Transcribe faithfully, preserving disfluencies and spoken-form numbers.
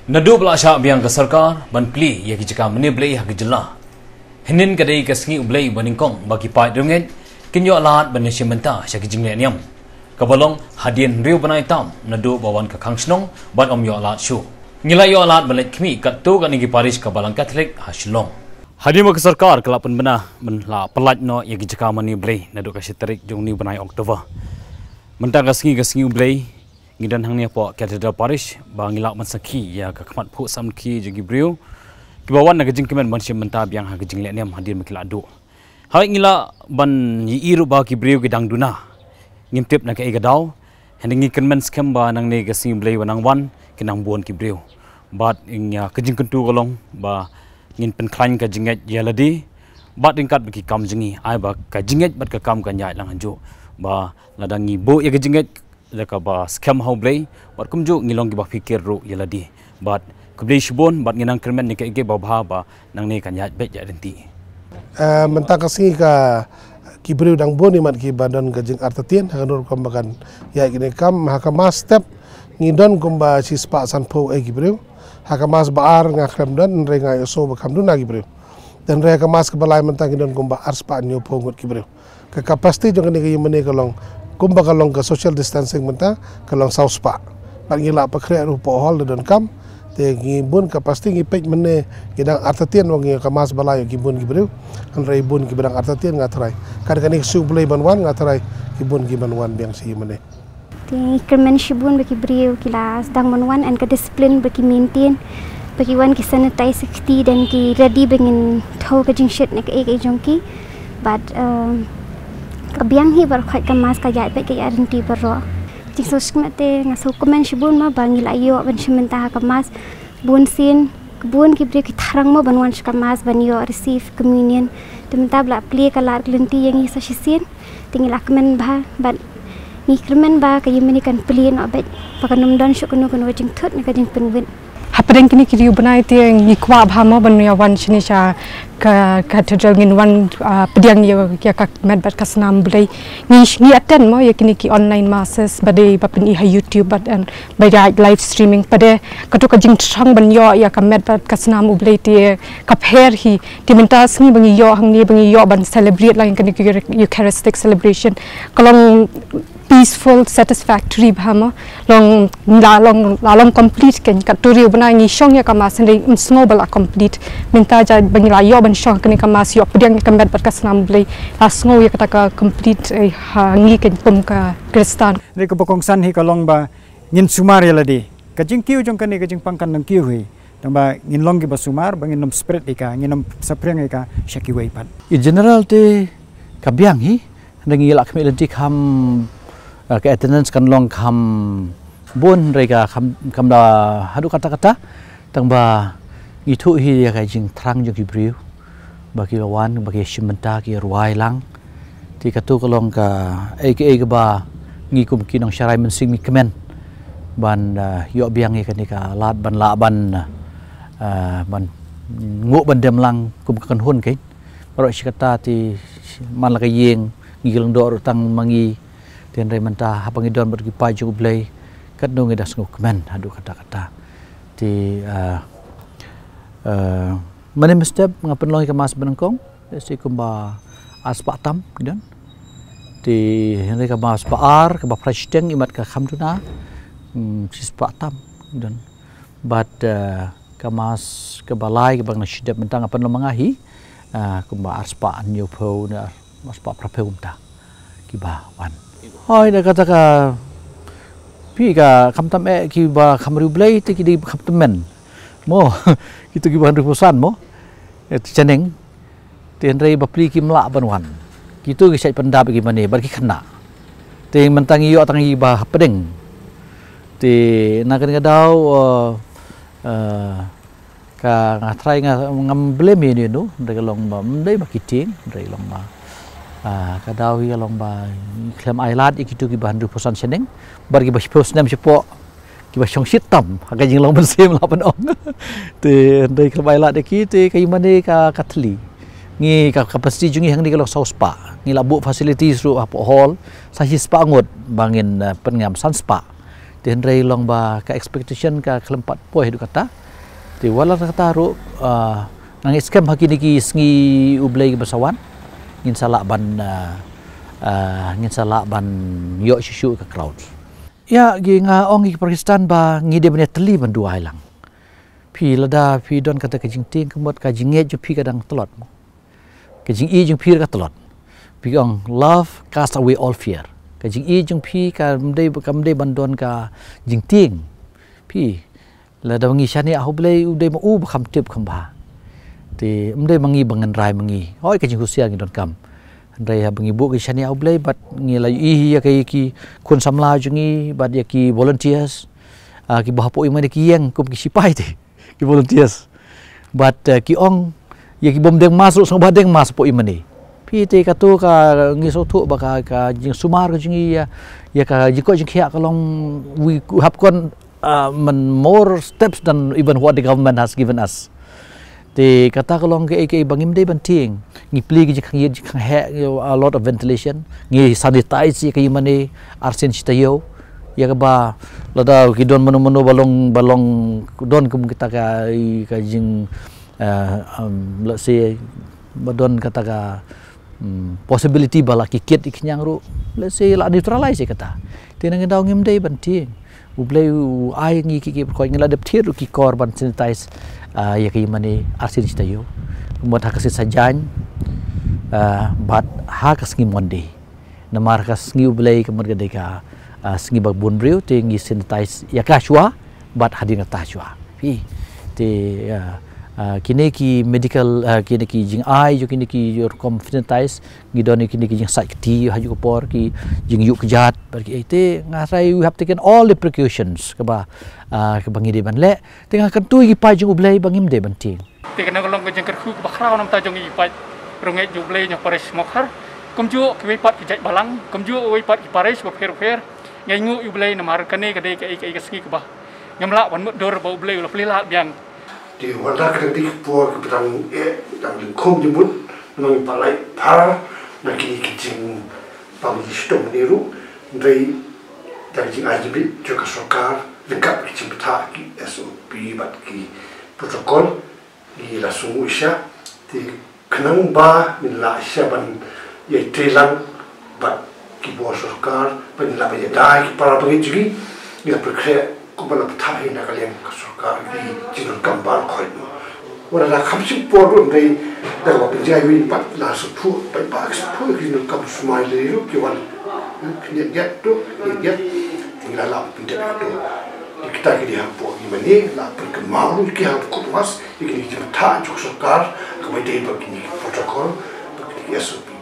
Naduh ba la shah biang ka sorkar ban plie ïa ki jaka mane blei ha ka jylla, hynnin ka dei ka sngi U Blei ba nyngkong ba ki paid riewngeit kin ïoh lad ban ïashim bynta sha ki jingleh niam, kaba long hadien hynriew bnai tam naduh ba wan ka khang shnong bad ym ïoh lad shuh. Ngi la ïoh lad ban leit khmih katto katne ki parish ka Balang Katholik ha Shillong. Hadien ba ka sorkar ka la pynbna ban la pyllait noh ïa ki jaka mane blei naduh ka shi tarik jong une u bnai October, mynta ka sngi ka sngi U Blei, ngi don hangne hapoh Cathedral Parish ba ngi lah ban sakhi ïa ka khmat phuh samrkhie jong ki briew kiba wan na ka jingkmen ban shim bynta biang ha ka jingleh niam hadien ba ki la duh. Hooid, ngi lah ban ïohi ruh ba ki briew ki dang duna. Ngim tip na kaei ka daw, hynrei ngi kyrmen skhem ba nangne ka sngi U Blei ba nang wan kin nang bun ki briew. Bad ïa ka jingkyntu ka long ba ngin pynkhlaiñ ka jingngeit ïa lade bad ryngkat bad ki kam jong ngi, ai ba ka jingngeit bad ka kam kan ïaid lang hanjuh. Ba lada ngi buh ïa ka jingngeit da kaba skhem ha U Blei, bad kumjuh ngi long kiba phikir ruh ïa lade. Bad khublei shibun, bad ngi nang kyrmen ïa kaei kaei ba bha ba nangne kan ïaid beit ïaid ryntih. Eh, mynta ka sngi ka, ki briew dang bun imat kiba don ka jingartatien ha kano rukom ba kan ïaid kine ki kam. Ha ka mass step ngi don kumba shispah sanphew eh ki briew. Ha ka mass ba ar nga khlem don, hynrei nga ïohsngew ba kham duna ki briew. Te hynrei ha ka mass kaba lai mynta ngi don kumba arspah hynñiewphew ngut ki briew. Ka capacity jong kane ka ïingmane ka long, kumba ka long ka social distancing mynta, ka long sawspah. Bad ngi lah pynkhreh ruh hapoh hall da donkam. Te ngi bun capacity, ngi peit mynne ngi dang artatien, wan ïa ka mass ba lai ïa ki bun ki briew. Hynrei bun kiba dang artatien, nga tharai ka dei kane ka sngi U Blei ban wan, nga tharai ki bun ki ban wan biang sha ïingmane. Te ngi kyrmen shibun ba ki briew ki la sdang ban wan, and ka discipline ba ki maintain, ba ki wan ki sanitize ki kti, then ki ready ba ngin thew ka jingshit ne kaei kaei jong ki. Bad, um, ka biang hi baroh khoit, ka mass ka ïaid beit ka ïaid ryntih baroh. Jingsngewsih te nga sngewkmen shibun mo ba ngi la ïoh ban shim bynta ha ka mass. Bun sien, bun ki briew ki thrang mo ban wan sha ka mass ban ïoh receive communion. Te mynta ba la plie ka lad ka lynti ïa ngi sa shisien, te ngi la kmen bha, bad ngi kyrmen ba ka ïingmane kan plie noh beit, ba kan ym don shuh kano kano ka jingthut ne ka jingpynwit. Hapdeng kine ki hynriew bnai te ngi kwah bha mo ban ïa wan shane sha ka cathedral, ngin wan, ah, pdiang ïa, ïa ka met bad ka snam Blei. Ngi, ngi attend mo ïa kine ki online masses ba dei ba pyni ha YouTube bad, and ba ïa live streaming. Pat de kato ka jingthrang ban ïoh ïa ka met bad ka snam U Blei te ka pher hi. Te mynta sngi ba ngi ïoh hangne, ba ngi ïoh ban celebrate lang ïa kane ka Eucharistic celebration, ka long peaceful, satisfactory bha mo. Long, la long, la long complete kein. Kato hynriew bnai ngi shong ïa ka mass hynrei ym sngew ba la complete. Mynta jait ba ngi la ïoh ban shong kane ka mass, ïoh pdiang ïa ka met bad ka snam Blei, la sngew ïa kata ka complete, eh, ha ngi kein kum ka Khristan. Hynrei kaba kongsan hi ka long ba ngin sumar ïa lade. Ka jingkiew jong kane ka jingpang kan nang kiew hi. Tang ba ngin long kiba sumar, ba ngin ym spread ïa ka, ngin ym saphriang ïa ka sha kiwei pat. In general te ka biang hi, hynrei ngi la khmih lynti kham, eh, ka attendance kan long kham bun, hynrei ka kham, kham da haduh katta katta. Tang ba ngi thuh hi ïa ka jingthrang jong ki briew ba ki la wan, ba ki shim bynta, ki rwai lang. Te kato ka long kaei kaei kaba ngi kum ki nongsharai mynsiem ngi kmen ban, ah, ïoh biang ïa kane ka lad ban lah ban, ah, ban nguh ban dem lang kum ka kynhun kein. Baroh shi katta te man la ka ïing ngi ki lyngdoh ruh tang ma ngi. Te hynrei mynta haba ngi don bad ki paid jong U Blei, katno ngi da sngewkmen haduh katta katta. Te, ah, ah, mynne mynstep nga pynlong ïa ka mass ba nyngkong, shi kumba arspah tam ngi don. Te hynrei ka mass ba ar, kaba phra shiteng, imat ka kham duna, hmm, shispah tam ngi don. Bad, eh, ka mass kaba lai kaba nga la shu dep mynta nga pynlong ma nga hi, eh, kumba arspah hynñiewphew ne ar, arspah phraphew kumta kiba wan. Hooid, da kata ka phi ka kham tam eh kiba kham riewblei te ki dei kham tymmen. Mo, kito kiba hynriewphew san mo. Eh, te shaneng. Te hynrei bapli kim lah ban wan. Kito ki shait pyndap ïa ki mane bad ki khynnah. Te mynta ngi ïoh tang ïa kiba hapdeng. Te na kane ka daw, eh, eh, ka nga tharai nga, ngam blame ïano ïano, hynrei ka long ba ym dei ba ki tieng, hynrei long ba, ah, ka daw hi ka long ba khlem ai lad ïa kito kiba hynriewphew san shaneng bad kiba shiphew snem shapoh, kiba shong shit tam ha ka jinglong mynsiem lah ban ong. Te hynrei khlem ai lad ïa ki te ka ïingmane ka, ka thli. Ngi ka, ka capacity jong ngi hangne ka long saw spah. Ngi la buh facilities ruh hapoh hall sa shi spah ngut ba ngin, eh, pynngam san spah. Te hynrei long ba ka expectation ka khlem pat poi haduh katta. Te wat la kata ruh, ah, nga ngeit skhem ha kine ki sngi U Blei kiba sa wan, ngin sa lah ban, ah, ah, ngin sa lah ban ïoh shuh shuh ka crowd. Ïa, ki nga ong ïa ki para Khristan ba ngi dei ban ïatylli ban duwai lang. Phi, lada phi don kata ka jingtieng, ka mut ka jingngeit jong phi ka dang tlot mo. Ka jingïeit jong phi ka tlot. Phi ong, "Love cast away all fear." Ka jingïeit jong phi kam dei, kam dei ban don ka jingtieng. Phi, lada ngi shaniah ha U Blei, U Blei ma u ba kham tip kham bha. Te ym dei ma ngi ba ngan rai ma ngi. Hooid, ka jinghusiar ngi donkam. Hynrei haba ngi buh ka jingshaniah ha U Blei bad ngi la ïohi ïa ki, ki khun samla jong ngi bad ïa ki volunteers, ah, kiba hapoh ïa mane ki ïeng kum ki sipai te, ki volunteers. Bad, eh, ki ong, ïa ki bym deng mask ruh sngewbha deng mask hapoh ïa mane. Phi, te kato ka ngi sngewthuh ba ka, ka jingsumar ka jong ngi ïa, ïa ka jingkoit jingkhiah ka long, we have gone, uh, man more steps than even what the government has given us. Te kata ka long kaei kaei ba ngim dei ban tieng. Ngi plie ki jingkhang ïit jingkhang heh, you know, a lot of ventilation. Ngi sanitize ïa ka ïa mane arsien shi taïew. Ïa kaba lada ki don mano mano ba long, ba long don kum kita ka, ka jing, eh, um, let's say, ba don kata ka, hmm, possibility ba la ki kit ïa ki ñiang ruh, let's say, la neutralize ïa kata. Te na ngi daw ngim dei ban tieng. U Blei u ai ngi ki, ki pyrkhat, ngi la dep thied ruh ki kor ban sanitize, ah, ïa ki mane arsien shi taïew. Mut ha ka sngi Saitjaiñ, ah, bad ha ka sngi Monday. Namar ka sngi U Blei ka mut ka dei ka, ah, sngi ba bun briew, te ngi sanitize ïa ka shuwa bad hadien kata shuwa. Phi, te, ah, ah, kine ki medical, ah, kine ki jingai jong kine ki rukom sanitize, ngi don kine ki jingsait kti ha ju ka por, ki jingïuh kjat bad kiei, te nga tharai we have taken all the precautions kaba, ah, kaba ngi dei ban leh. Te nga kyntu ïa ki paid jong U Blei ba ngim dei ban tieng. Te kane ka long ka jingkyrkhu kaba khraw namar ta jong ngi ki paid riewngeit jong U Blei jong parish Mawkhar. Kumjuh kiwei pat ki jaitbynriew, kumjuh kiwei pat ki parish bapher bapher. Nga ainguh ïa U Blei namar kane ka dei kaei kaei ka sngi kaba ngim lah ban mutdur ba U Blei u la plie lad biang. Te wat la ka dei ka por kaba dang eh, dang lyngkhum jingmut, namar ngi pat lait phar na kine ki jingpang shitom ne ruh, hynrei da ka jingai jingmut jong ka sorkar ryngkat ki jingbthah ki S O P bad ki protocol, ngi la sngewsih. Te khnang ba ngin lah shisha ban ïai trei lang bad ki bor sorkar, ba ngin lah ban ïada ïa ki para bangeit jong ngi, ngi la pynkhreh kumba la bthah hi na ka liang ka sorkar ki jingdonkam baroh khoit. Wat la kham shym por ruh, hynrei da kaba pynjah ïa ngi pat la sngewthuh, paidbah ki sngewthuh ïa ki jingdonkam, sumar lei ruh ki wan, eh, khyndiat diat ruh, khyndiat diat, te ngi la lah pyndep ïa kato. Te kita ki dei hapoh ïa mane, la pynkynmaw ruh ïa ki ha ka court house, ïa kine ki jingbthah jong ka sorkar, kaba ïadei bad kine ki protocol, bad kine ki S O P.